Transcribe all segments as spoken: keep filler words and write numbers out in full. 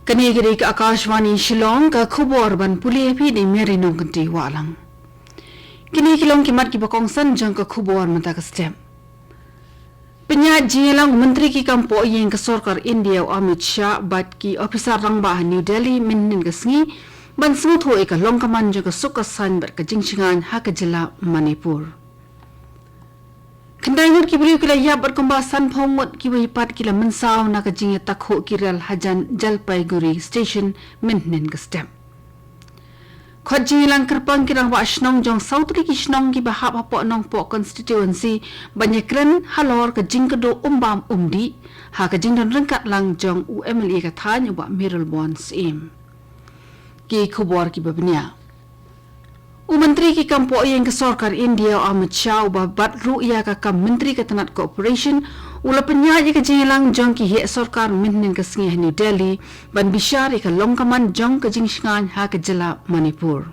Kane ka dei ka Akashvani Shillong, ka khubor ban pule ïa phi da i Mary Nongkynti Wahlang. Kine ki long ki mat kiba kongsan jong ka khubor mynta ka step. Pynïaid jingïalang u Myntri ki kam poh ïing ka sorkar India u Amit Shah bad ki ophisar rangbah ha New Delhi mynhynnin ka sngi ban sngewthuh ïa ka long ka man jong ka suk ka saiñ bad ka jingshngaiñ ha ka jylla Manipur. Khyndai ngut ki briew ki la ïap bad kumba sanphew ngut kiwei pat ki la mynsaw na ka jingïatakhuh ki rel hajan Jalpaiguri Station mynhynnin ka step. Khot jingïalang kyrpang ki rangbah shnong jong saw tylli ki shnong kiba hap hapoh Nongpoh constituency ban ïakren halor ka jingkyrduh um bam um dih ha ka jingdon ryngkat lang jong u M L A ka thaiñ u Bah Mayralborn Syiem. Ki khubor kiba bniah. U Myntri ki kam poh ïing ka sorkar India u Amit Shah uba bat ruh ïa ka kam Myntri ka tnat Cooperation u la pynïaid ïa ka jingïalang jong ki heh sorkar mynhynnin ka sngi ha New Delhi ban bishar ïa ka long ka man jong ka jingshngaiñ ha ka jylla Manipur.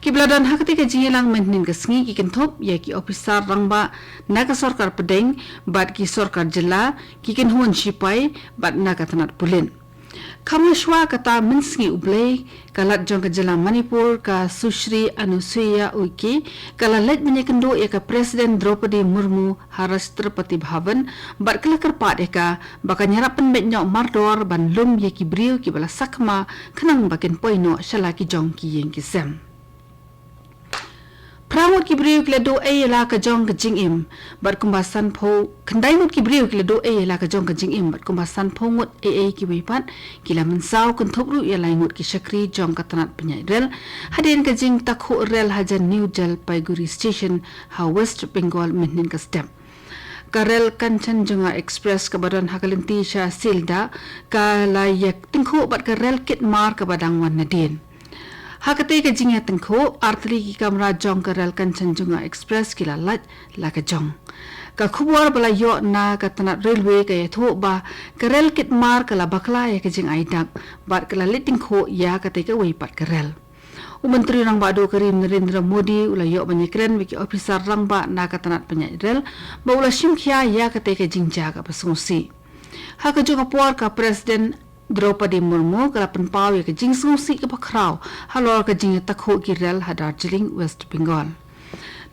Kiba la don ha katei ka jingïalang mynhynnin ka sngi ki kynthup ïa ki ophisar rangbah na ka sorkar pdeng bad ki sorkar jylla, ki kynhun shipai bad na ka tnat pulit. Kham hashwa kata mynsngi U Blei, ka Lat jong ka jylla Manipur ka Sushri Anusuiya Uikey ka la leit ban ïakynduh ïa ka President Droupadi Murmu ha Rashtrapati Bhavan bad ka la kyrpad ïa ka ba kan ïarap pynbeit noh mardor ban lum ïa ki briew kiba la sakma khnang ba kin poi noh sha la ki jong ki ïing ki sem. Phra ngut ki briew ki la duh ei ïa la ka jong ka jingim bad kumba sanphew, khyndai ngut ki briew ki la duh ei ïa la ka jong ka jingim bad kumba sanphew ngut ei ei kiwei pat ki la mynsaw, kynthup ruh ïa lai ngut ki shakri jong ka tnat pynïaid rel hadien ka jingtakhuh rel hajan New Jalpaiguri Station ha West Bengal mynhynnin ka step. Ka rel Kanchanjunga Express kaba don ha ka lynti sha Sealdah ka la ïatyngkhuh bad ka rel kit mar kaba dang wan nadien. Ha katei ka jingïatyngkhuh, artylli ki kamra jong ka rel Kanchanjunga Express ki la lait la ka jong. Ka khubor ba la ïoh na ka tnat railway ka ïathuh ba ka rel kit mar ka la bakla ïa ka jingai dak bad ka la leit tyngkhuh ïa katei kawei pat ka rel. U Myntri Rangbah Duh ka ri Narendra Modi u la ïoh ban ïakren bad ki ophisar rangbah na ka tnat pynïaid rel ba u la shim khia ïa katei ka jingjia kaba sngewsih. Ha kajuh ka por ka President Droupadi Murmu ka la pynpaw ïa ka jingsngewsih kaba khraw halor ka jingïatakhuh ki rel ha Darjeeling, West Bengal.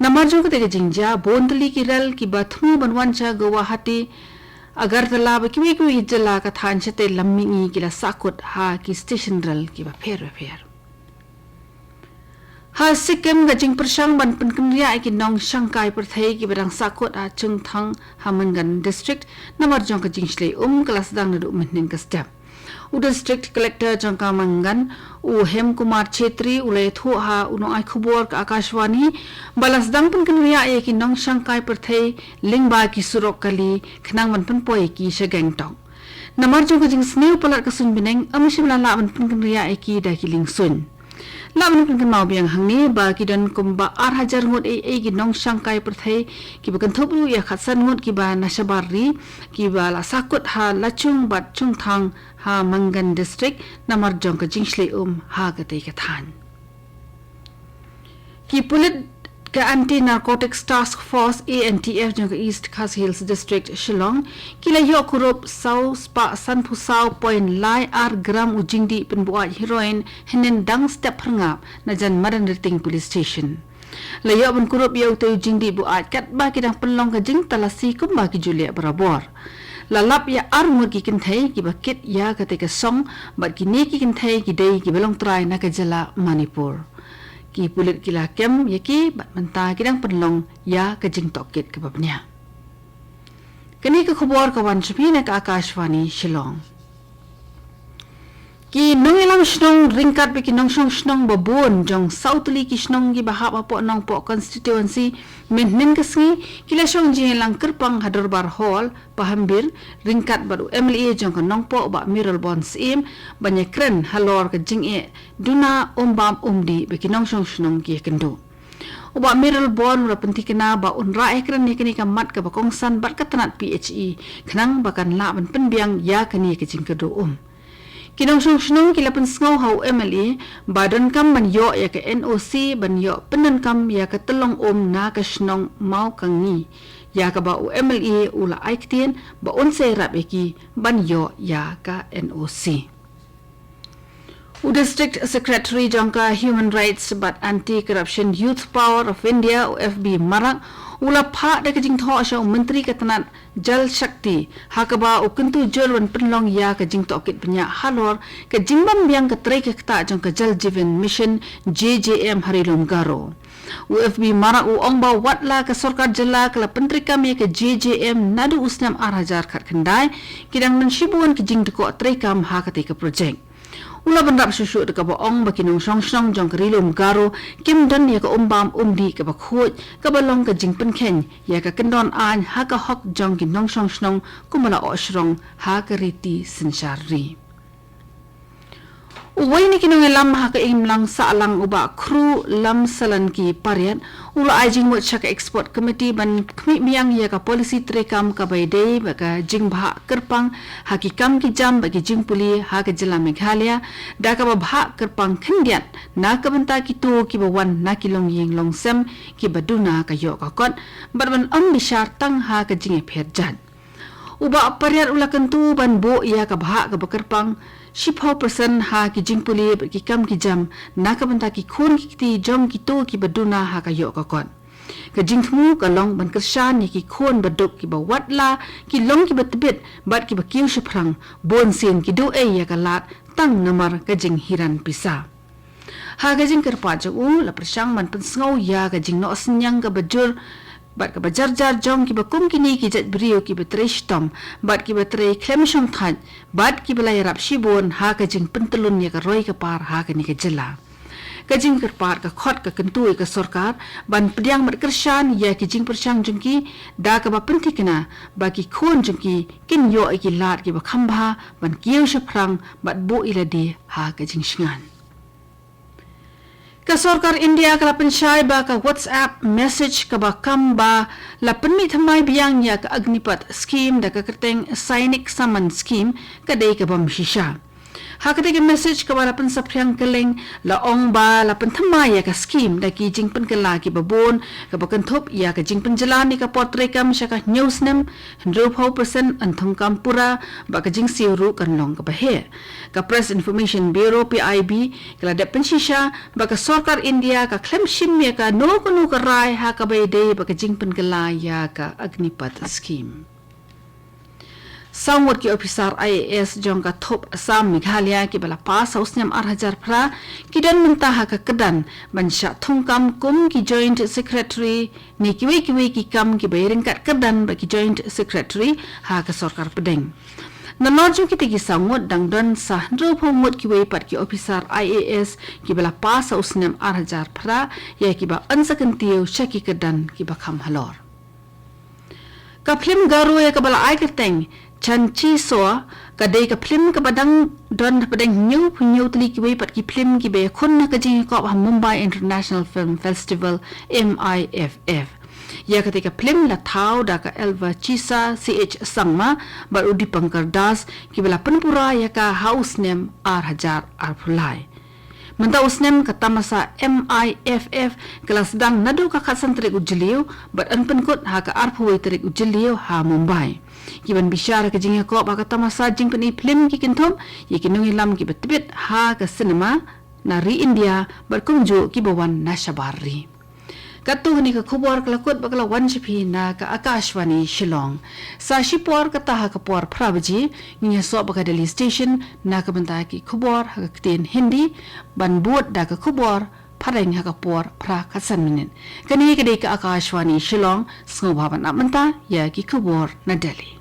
Namar jong katei ka jingjia, bun tylli ki rel kiba thmu ban wan sha Guwahati, Agartala bad kiwei kiwei ki jylla ka thaiñ shatei lam mihngi ki la sahkut ha ki station rel kiba pher bapher. Ha Sikkim, ka jingpyrshang ban pynkynriah ïa ki nongshangkai pyrthei kiba dang sahkut ha Chungthang ha Mangan District namar jong ka jingshlei um ka la sdang naduh mynhynnin ka step. U District Collector jong ka Mangan, u Hem Kumar Chhetri, u la ïathuh ha u nongai khubor ka Akashvani ba la sdang pynkynriah ïa ki nongshangkai pyrthei lyngba ki surok kali khnang ban pynpoi ïa ki sha Gangtok. Namar jong ka jingsniew palat ka suiñ bneng, ym shym la lah ban pynkynriah ïa ki da ki liengsuiñ. Lah ban pynkynmaw biang hangne ba ki don kumba ar hajar ngut ei ei ki nongshangkai pyrthei, kiba kynthup ruh ïa khatsan ngut kiba na shabar ri, kiba la sahkut ha Lachung bad Chungthang ha Mangan District namar jong ka jingshlei um ha katei ka thaiñ. Ki pulit ka Anti Narcotics Task Force, A N T F, jong ka East Khasi Hills District, Shillong, ki la ïoh kurup saw spah sanphew saw point lai ar gram u jingdih pynbuaid heroin hynnin dang step phyrngap na jan Madanrting Police Station. La ïoh ban kurup ïa utei u jingdih buaid katba ki dang pynlong ka jingtalasi kumba ki ju leh barabor. La lap ïa ar ngut ki kynthei kiba kit ïa katei ka song bad kine ki kynthei ki dei kiba long trai na ka jylla Manipur. Ki pulit ki la kem ïa ki bad mynta ki dang pynlong ïa ka jingtohkit kaba bniah. Kane ka khubor ka wan sha phi na ka Akashvani Shillong. Ki nongïalam shnong ryngkat bad ki nongshong shnong babun jong saw tylli ki shnong kiba hap hapoh Nongpoh constituency mynhynnin ka sngi ki la shong jingïalang kyrpang ha Dorbar Hall, Pahambir, ryngkat bad u M L A jong ka Nongpoh, Bah Mayralborn Syiem, ban ïakren halor ka jingeh duna um bam um dih ba ki nongshong shnong ki ïakynduh. U Bah Mayralborn u la pynthikna ba un rah ïakren ïa kane ka mat kaba kongsan bad ka tnat P H E khnang ba kan lah ban pynbiang ïa kane ka jingkyrduh um. Ki nongshong shnong ki la pynsngew ha u M L A ba donkam ban ïoh ïa ka N O C, ban ïoh pyndonkam ïa ka tyllong um na ka shnong Mawkangi, ïa kaba u M L A u la ai ktien ba un sa ïarap ïa ki ban ïoh ïa ka N O C. U District Secretary jong ka Human Rights bad Anti-Corruption Youth Power of India, u F B Marak, u la phah da ka jingthoh sha u Myntri ka tnat Jal Shakti, ha kaba u kyntu jur ban pynlong ïa ka jingtohkit bniah halor ka jingbym biang ka trei ka ktah jong ka Jal Jeevan Mission, J J M, ha Ri Lum Garo. U F B Marak u ong ba wat la ka sorkar jylla ka la pyntreikam ïa ka J J M naduh u snem ar hajar khatkhyndai, ki dang don shibun ki jingdkoh treikam ha katei ka projek. U la bynrap shuh shuh da kaba ong ba ki nongshong shnong jong ka Ri Lum Garo kim don ïa ka umbam umdih kaba khuid, kaba long ka jingpynkheiñ ïa ka kyndon aiñ ha ka hok jong ki nongshong shnong kumba la oh shrong ha ka riti synshar ri. Uwei na ki nongïalam ha ka imlang sahlang, u Bah Khru Lamsalanki Pariat, u la ai jingmut sha ka Expert Committee ban khmih biang ïa ka policy treikam kaba ïadei bad ka jingbhah kyrpang ha ki kam ki jam bad ki jingpule ha ka jylla Meghalaya, da kaba bhah kyrpang khyndiat na ka bynta kito kiba wan na ki longïing longsem kiba duna ka ïoh ka kot, bad ban ym bishar tang ha ka jingïapher jait. U Bah Pariat u la kyntu ban buh ïa ka bhah kaba kyrpang shiphew percent ha ki jingpule bad ki kam ki jam na ka bynta ki khun ki kti jong kito kiba duna ha ka ïoh ka kot. Ka jingthmu ka long ban kyrshan ïa ki khun ba duk kiba wat la ki long kiba tbit bad kiba kiew shaphrang, bun sien ki duh ei ïa ka lad tang namar ka jinghiran pisa. Ha ka jingkyrpad jong u, la pyrshang ban pynsngew ïa ka jingnoh synñiang kaba jur bad kaba jar jar jong kiba kum kine ki jait briew kiba trei shitom bad kiba trei khlem shongthait bad kiba la ïarap shibun ha ka jingpyntyllun ïa ka roi ka par ha kane ka jylla. Ka jingkyrpad ka khot ka kyntu ïa ka sorkar ban pdiang bad kyrshan ïa ki jingpyrshang jong ki, da kaba pynthikna ba ki khun jong ki kin ïoh ïa ki lad kiba kham bha ban kiew shaphrang bad buh ïa lade ha ka jingshngaiñ. Ka sorkar India ka la pynshai ba ka WhatsApp message kaba kam ba la pynmih thymmai biang ïa ka Agnipath Scheme da ka kyrteng Sainik Samman Scheme ka dei ka bym shisha. Ha katei ka message kaba la pynsaphriang kylleng, la ong ba la pynthymmai ïa ka scheme da ki jingpynkylla kiba bun, kaba kynthup ïa ka jingpynjlan ïa ka por treikam sha ka hynñiew snem, hynriewphew percent yn thungkam pura, bad ka jingsiew ruh kan long kaba heh. Ka Press Information Bureau, P I B, ka la dep pynshisha ba ka sorkar India ka khlem shim ïa kano kano ka rai ha kaba ïadei bad ka jingpynkylla ïa ka Agnipath Scheme. Saw ngut ki ophisar I A S jong ka thup Assam Meghalaya kiba la pass ha u snem ar hajar phra, ki don mynta ha ka kyrdan ban shah thungkam kum ki Joint Secretary ne kiwei kiwei ki kam kiba ïaryngkat kyrdan bad ki Joint Secretary ha ka sorkar pdeng. Nalor jong kitei ki saw ngut dang don sa hynriewphew ngut kiwei pat ki ophisar I A S kiba la pass ha u snem ar hajar phra, ïa kiba yn sa kyntiew sha ki kyrdan kiba kham halor. Ka phlim Garo ïa kaba la ai kyrteng Chanchi Soa, ka dei ka phlim kaba dang don hapdeng hynñiew phew hynñiew tylli kiwei pat ki phlim kiba ïakhun ha ka jingïakop ha Mumbai International Film Festival, M I F F. Ïa katei ka phlim la thaw da ka Elva Chisa, C H Sangma bad u Dipankar Das, kiba la pynpura ïa ka ha u snem ar hajar arphew lai. Mynta u snem ka tamasa M I F F ka la sdang naduh ka khatsan tarik u Jylliew bad yn pynkut ha ka arphew wei tarik u Jylliew ha Mumbai. Kiban bishar ha ka jingïakop ha ka tamasa jingpyni phlim ki kynthup ïa ki nongïalam kiba tbit ha ka cinema na ri India bad kumjuh kiba wan na shabar ri. Katto katne ka khubor ka la kut bad ka la wan sha phi na ka Akashvani Shillong. Sa shipor kata ha ka por phra baje ngin ïasoh bad ka Delhi Station na ka bynta ki khubor ha ka ktien Hindi, ban bud da ka khubor phareng ha ka por phra khatsan minit. Kane ka dei ka Akashvani Shillong, sngewbha ban ap mynta ïa ki khubor na Delhi.